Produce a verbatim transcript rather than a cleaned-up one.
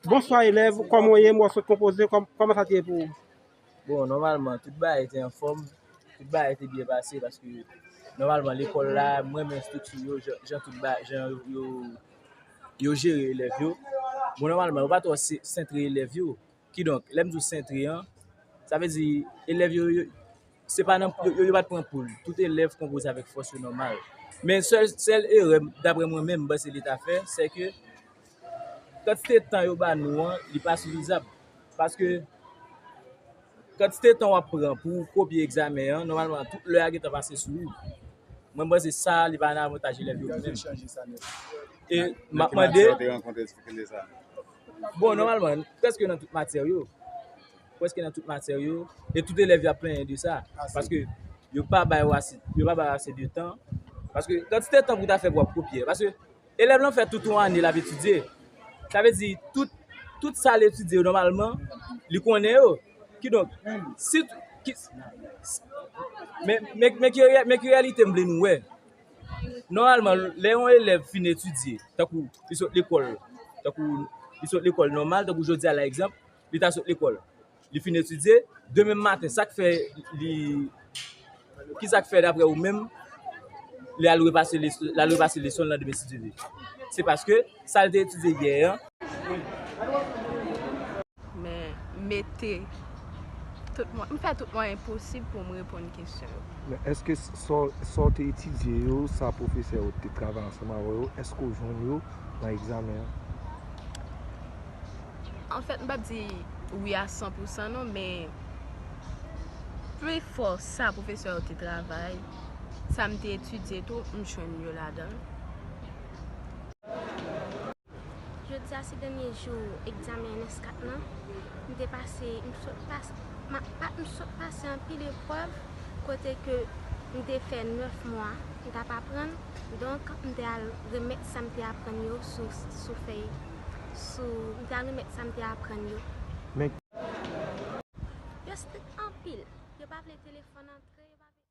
Bonswa elèv, kòman w ye? Mwen sot konpoze, kòm- kòman sa te ye pou ou? Bon, nòmalman, tout bagay te anfòm, tout bagay te byen pase, paske nòmalman, lekòl la, mwen menm estrikti yo, jan, jan tout bagay, jan yo, yo jere elèv yo. Bon, nòmalman, yo pa twò se- sentre elèv yo. Kidonk, lè m di w sentre an, sa vle di, elèv yo, yo, se pa nan, yo, yo, yo pa t pran poul. Tout elèv konpoze avèk fòs yo nòmal. Men sèl, sèl erè, daprè mwen menm, m panse li ta fè, se ke kantite tan yo ba nou an, li pa sifizab. Paske kantite tan w ap pran pou w kopye egzamen an, nòmalman, tout lè a gentan pase sou ou. Mwen, m panse sa, li pa nan avantaj elèv yo menm. E m ap mande. Bon, nòmalman, prèske nan tout matyè yo. Prèske nan tout matyè yo. E tout elèv yo ap plenyen de sa. Paske yo pa bay w ase, yo pa bay w ase de tan. Paske kantite tan pou w ta fè pou w ap kopye. Paske elèv lan fè tout yon ane l ap etidye. Sa vle di, tout, tout sa l etidye yo, nòmalman, li konnen yo. Kidonk, si, ki, men, men, men ki reyal- men ki reyalite m vle nou wè? Nòmalman, lè yon elèv fin etidye, tankou li sot lekòl, tankou li sot lekòl nòmal, tankou jodi a la egzanp, li ta sot lekòl. Li fin etidye, demen maten, sa k fè li, ki sa k fè daprè ou menm, li al repase les- li al repase leson l landemen si Dye vle? Se paske sa l te etidye yè an, Men mete tout mwa- m fè tout mwayen posib pou m reponn kesyon yo. Men èske sa w- sa w te etidye yo, sa pwofesè yo te travay ansanm avè yo, èske w jwenn yo nan egzamen an? Anfèt, m p ap di wi a san pou san non, men plifò sa pwofesè yo te travay, sa m te etidye tou, m jwenn yo ladan l. Jodi a se dènye jou egzamen N S kat lan. M te pase, m sot pase, m a- pa- m sot pase anpil eprèv kote ke m te fè nèf mwa m t ap aprann. Donk, m te al remèt sa m te aprann yo sou, sou fèy, sou, m te al remèt sa m te aprann yo. Men Yo strik anpil. Yo pa vle telefòn antre.